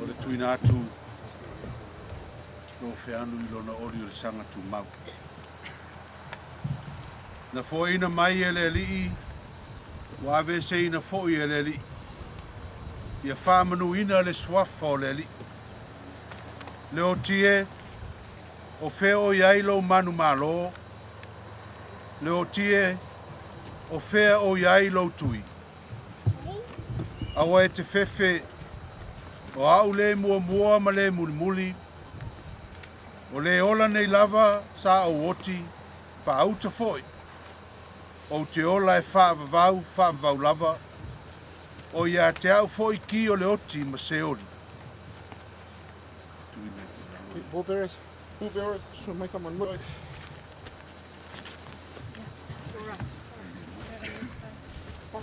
O le tuina atu lo feanu i lona oli o le sanga tumau. Na foaina mai e le alii, ua ave seina foi e le alii. Ia faamanuina le suafa o le alii. Le otie, o fea o iai lou manumalo, le otie, o fea o iai lou tui. Aua e te fefe, o au le muamua ma le mulimuli, o le ola nei lava sa ou oti, faauta foi. Ou te ola e faavavau, faavavau lava, o ia te au foi ki o le oti ma se oli. Pallbearers, pallbearers, so make them one more. Come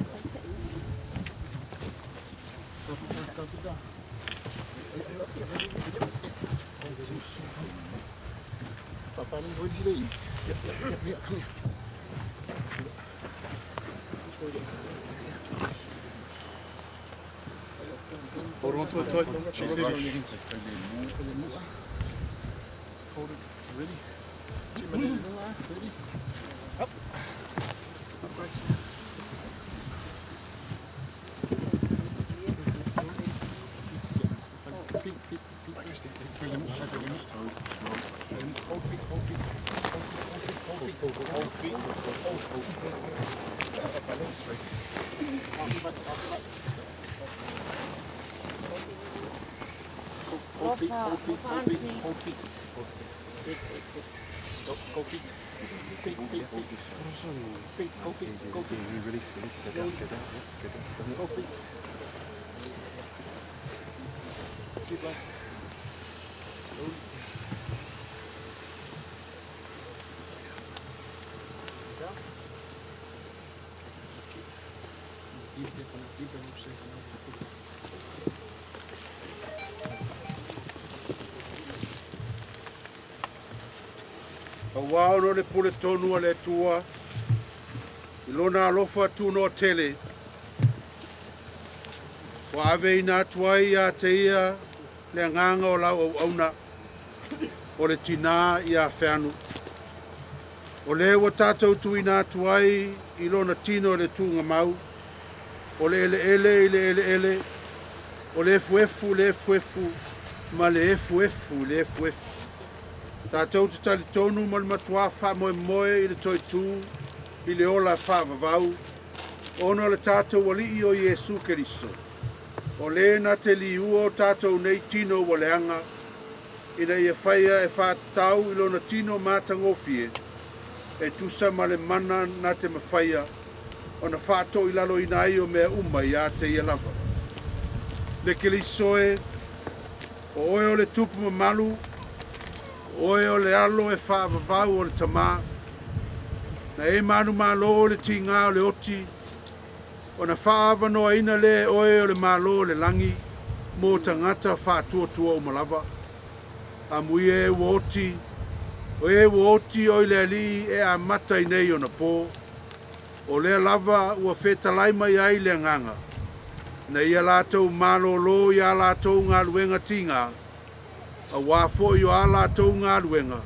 here. Hold on to it tight. She's easy. Hold it. Ready? Ready? Up. Up, Grace. Feet, feet, feet first. Følg dem, så følg dem. Hold feet, hold feet. Hold feet, hold feet. Hold feet. Hold feet. Hold feet, hold feet, hold feet, hold feet. Go, go feet. Feet, feet, feet. Feet, go feet, go feet. Release, release, go down, go down, yeah, go down. Stop. Go feet. Keep left. Slowly. Down. Keep it, keep it, Auā ona o le pule tonu a le Atua i lona alofa tunoa tele ua aveina atu ai iā te ia le agaga o lau auauna o le tinā iā Feanu. O lea ua tatou tuuina atu ai i lona tino i le tuugamau, o le eleele i le eleele, o le efuefu i le efuefu, ma le efuefu i le efuefu. Tatou te talitonu ma le matuā faamoemoe i le toe tū i le ola faavavau, ona o le tatou Alii o Iesu Keriso, o le na te liua o tatou nei tino ua leaga, ina ia faia e faatatau i lona tino matagofie, e tusa ma le mana na te mafaia ona faatoilaloina ai o mea uma iā te ia lava. Le Keriso e, o oe o le tupu mamalu, o oe o le alo e faavavau o le Tamā, na e manumalo i le tigā o le oti, ona faaavanoaina lea e oe o le Malo o le lagi mo tagata faatuatua uma lava. Amuia e ua oti, o e ua oti o i le Alii e amata i nei ona po. O lea lava ua fetalai mai ai le Agaga, ina ia latou malōlō i a latou galuega tigā, auā foi o a latou galuega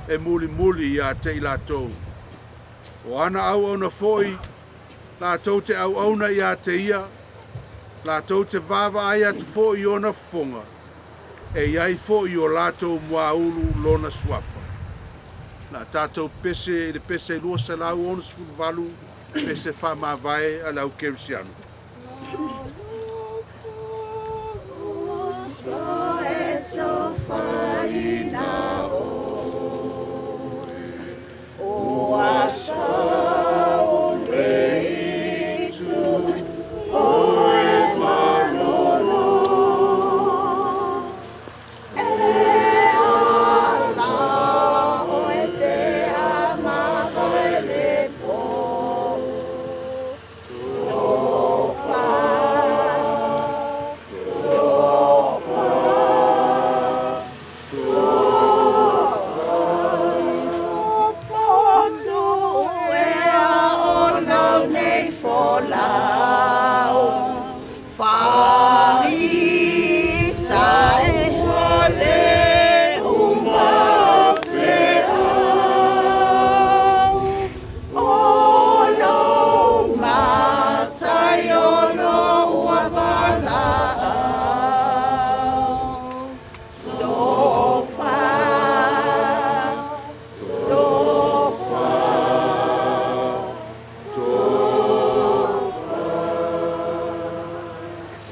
e mulimuli ia te i latou. O ana auauna foi latou te auauna ia te ia, latou te vaavaai atu foi i ona fofoga, e i ai foi i o latou muaulu lona suafa. O le a tatou pese i le pese 268, pese faamavae a le au kerisiano.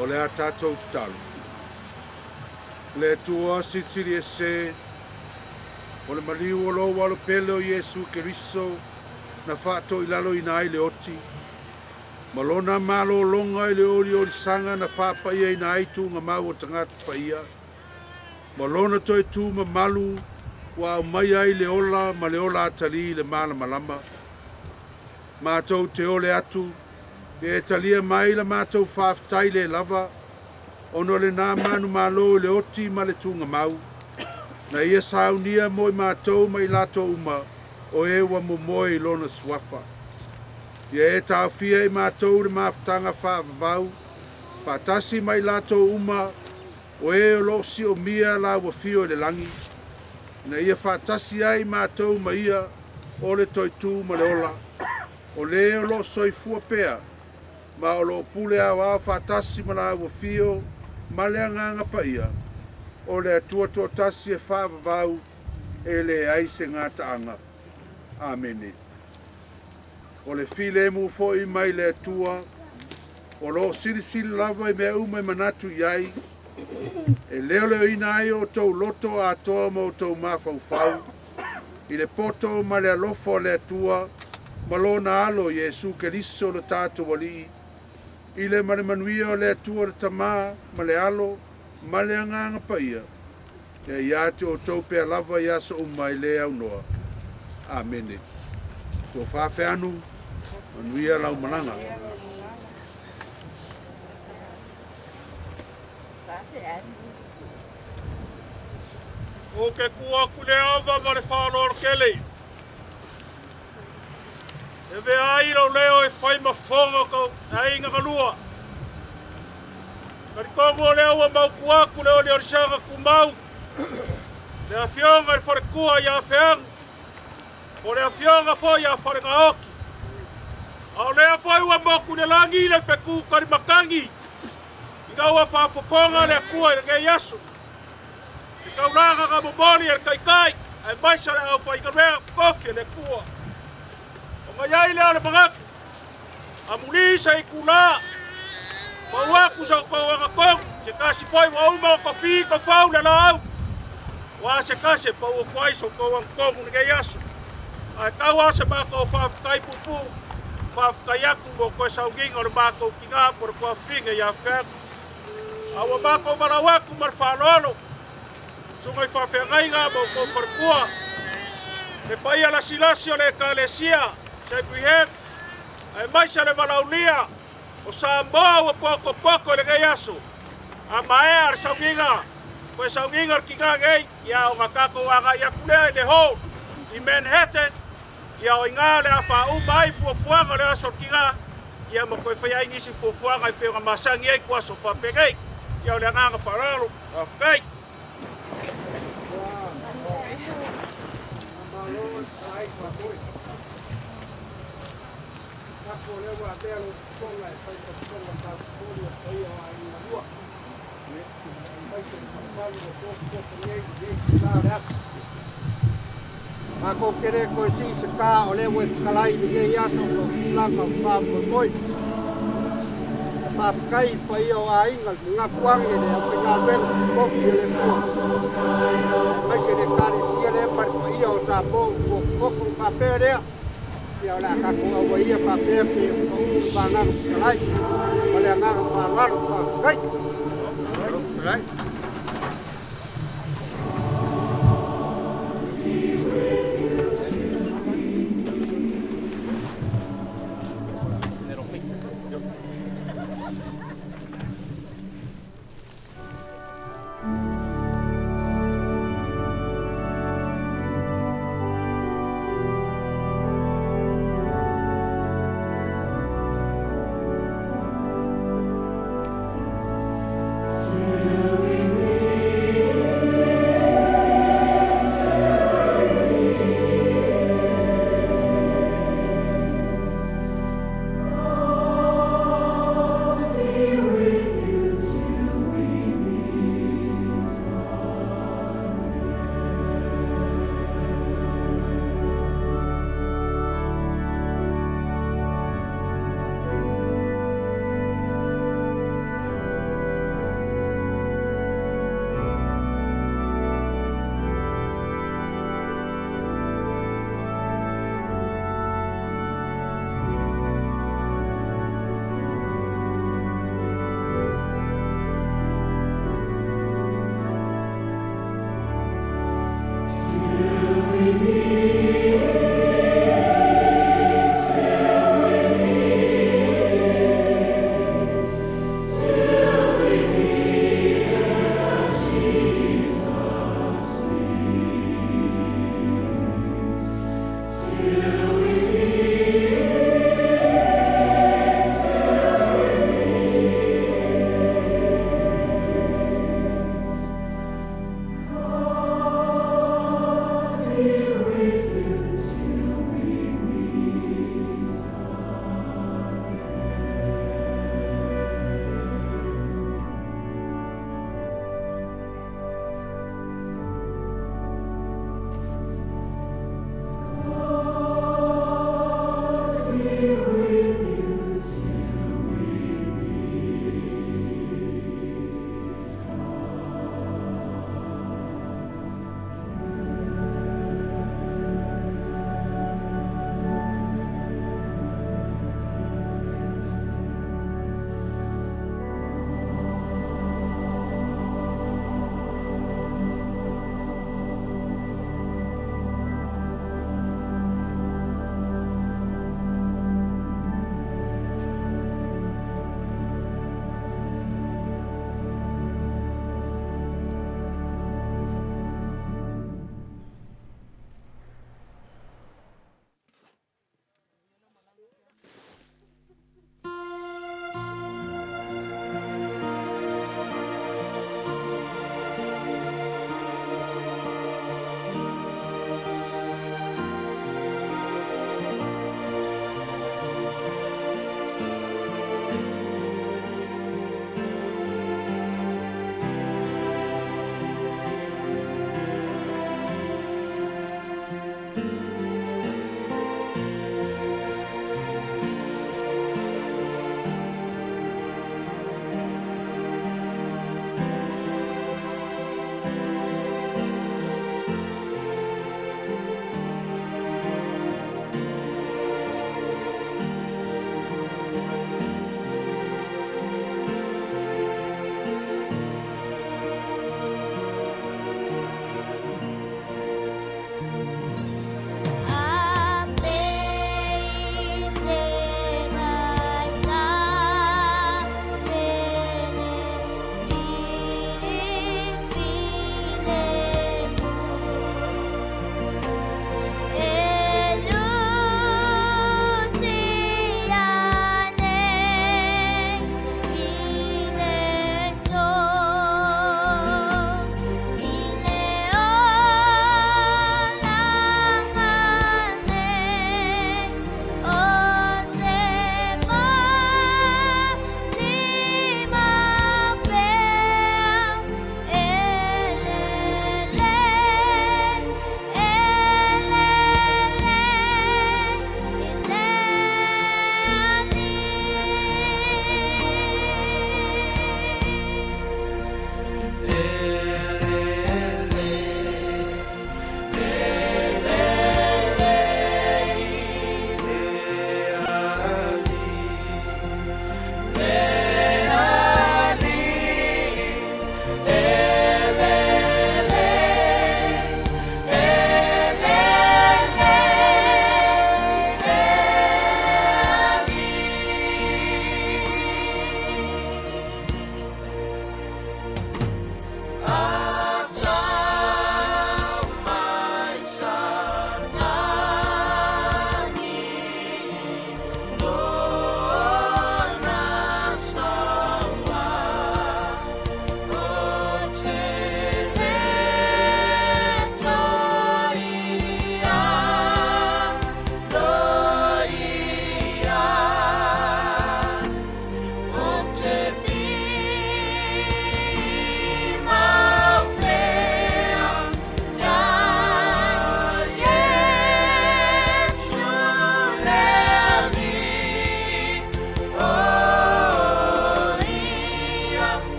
O le a tatou tatalo. Le Atua Silisili Ese, o le maliu o lou Alo pele o Iesu Keriso na faatoilaloina ai le oti, ma lona malōloga i le oliolisaga na faapaiaina ai tuugamau o tagata paia, ma lona toe tū mamalu ua aumaia ai le ola ma le ola atalī i le malamalama. Matou te ole atu, ia e talia mai la matou faafetai le lava, ona o lenā manumalo i le oti ma le tuugamau, na ia saunia mo i matou ma i latou uma o e ua momoe i lona suafa. Ia e taofia i matou le mafutaga faavavau, faatasi ma i latou uma o e o loo siomia la ua fio i le lagi, ina ia faatasi ai matou ma ia o le toe tū ma le ola, o le o loo soifua pea, ma o loo pule aoao faatasi ma la ua fio ma le Agaga Paia, o le Atua toatasi e faavavau, e leai se gataaga. Amene. O le filemu foi mai le Atua, o lo o silisili lava i mea uma e manatu i ai, e leoleoina ai o outou loto atoa ma outou mafaufau, i le poto ma le alofa o le Atua, ma lona alo Iesu Keriso lo tatou Alii, i le ma le manuia o le Atua le Tamā ma le Alo ma le Agaga Paia, e ia te outou pea lava i aso uma e le aunoa. Amene. Tofa Feanu, manuia lau malaga. O ke kua ku le ava ma le whaaloro kele. E ve ai lau leo e whai mafonga kau ai ngā kalua. Kari kongu o leo ua mau kua ku leo le orisanga ku mau. Le afionga i wharekua i a feang. O le afionga fo i a wharengaoki. A o lea foi ua moku le langi le feku kari makangi. I ngau a whaafofonga le akua i le ngei aso. I kaulanga ka momoli e le kaikai. Ai maisa le au whaikamea kofi e le kua. O ngai ai lea o le mangaku. A mulisa i kula. Pau aku sa kou anga kong. Se kasi foi wa uma o kofi ko fau le lau. Wa se kasi pau o kuai so kou anga kong ni ngei aso. Ai kau a se mako whawhakai pupu. Whawhakai aku mo koe saunginga o le mako ki ngā por kua finga i a whangu. A ua mako marau aku mar whalolo. Sunga i whawhengai mo kou wharkua. Le paia la silasi o le ekalesia, sa Ibrahim, ai maisa le valaulia, o Samoa ua poko poko i le ngei aso. A maea le saunginga, koe saunginga le kinga ngei, ia o ngā kākou aga i aku lea i le hou, i Manhattan, ia o inga le a whauma ai fuafuaga le aso o le kinga, ia ma koe whai ai nisi fuafuaga i peo ngā masangi ai kua aso whapengei, ia o le anganga wharalo, whawhakai. Mako kere koe si se ka o le ue kalai i ngei aso ko langa o wha moi. Whawhakai pa ia o ainga ngā kuange le au ngā wena kopi o le kua. Mai se le kare sia le pari pa ia o tā pō ko koko whapea rea. Ia o le akako aua ia whapea pe o ka uru whanganga kalai. O le anganga whalalo whawhakai. Right. Spirit.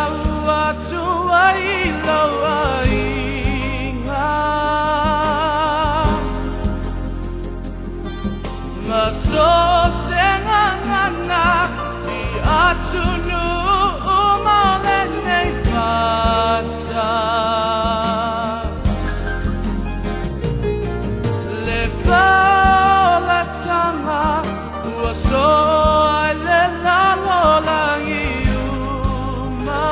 tau atu ai i lou aiga. Ma so o se gagana i atunuu uma o lenei vasa. Le faolataga ua soa ai le lalolagi uma.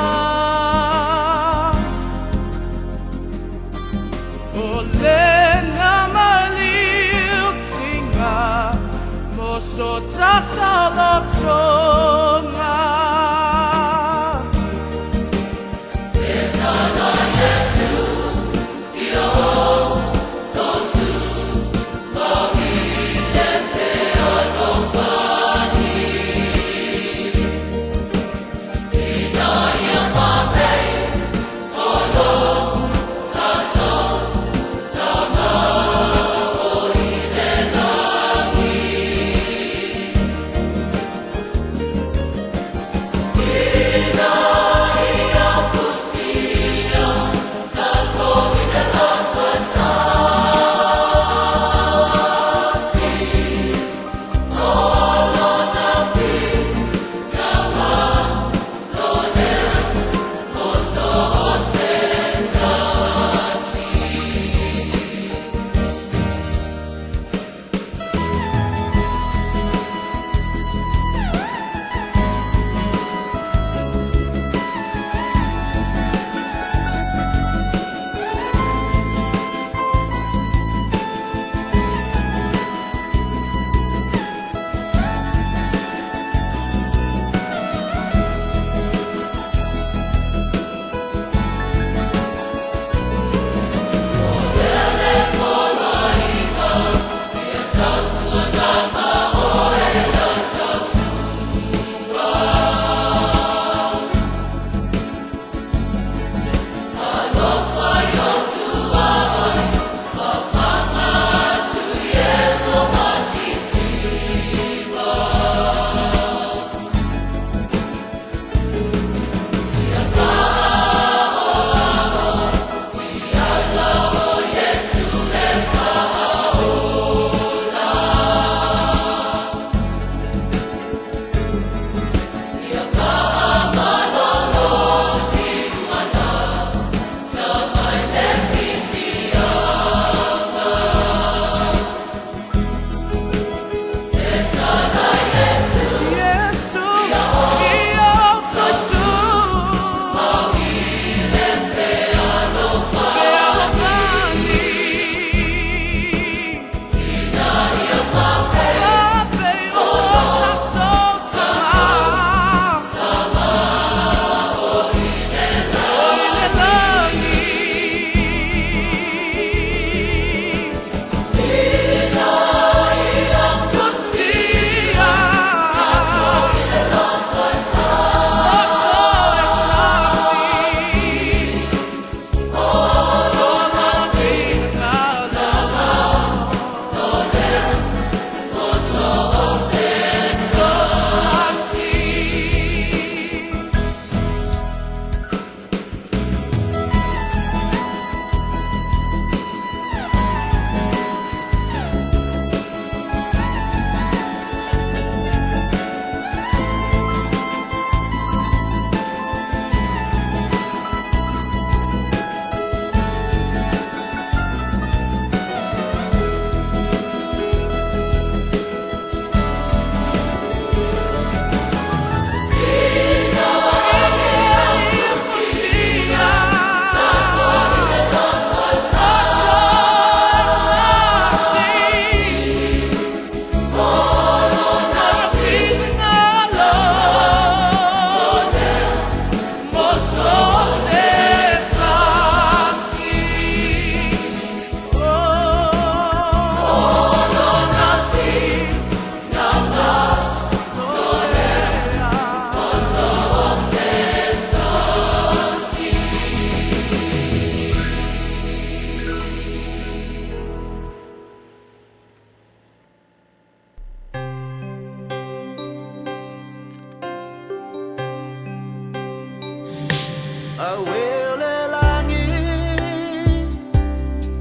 Auē o le lagi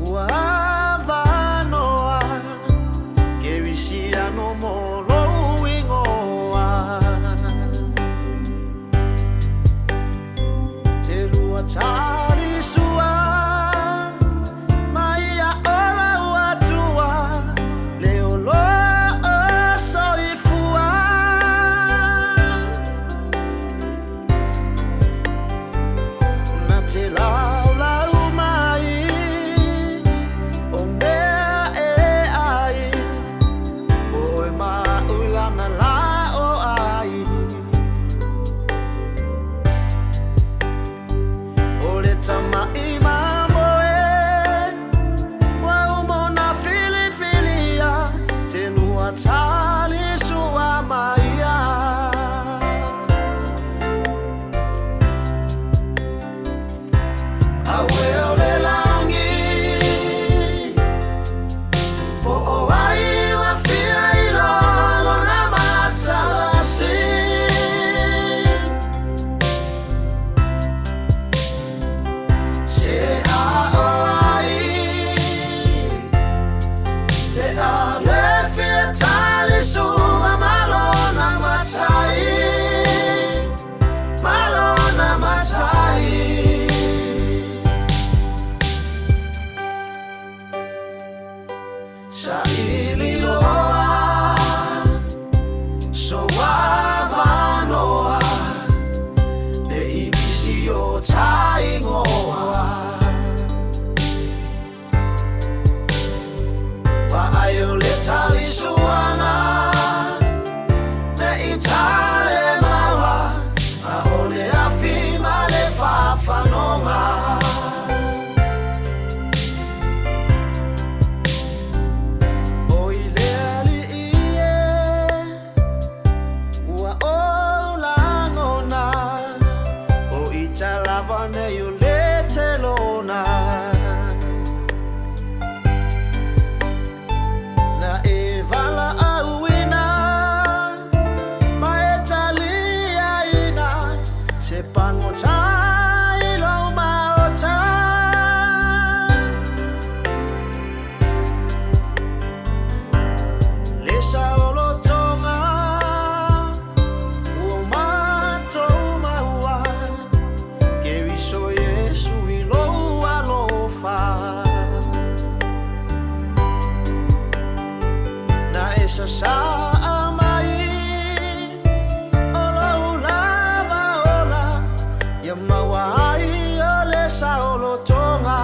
ua avanoa Kerisiano mo lou igoa Te lua talisua ma ia ola ua tua Le o loo soifua Na te laulau mai o mea e ai O e maʻu lana la o ai O le tamaʻi mamoe Ua uma ona filifilia Te lua talisua ma ia Auē o le lagi Po o ai ua fia iloa lona matalasi Se a o ai Le a le fia talisua ma lona matai Ma lona matai Saili loa sou avanoa Ne i misi o taigoa Vaai o le talisuaga Ne i tale maua A o le afi ma le fafanoga O i le alii e Ua ou lagona O ita lava nei o le telona Na e valaauina Ma e taliaina Se pagota i lou maota Le saolotoga ua matou maua Keriso Iesu i lou alofa Na e sasaa mai o lou lava ola Ia maua ai o le saolotoga.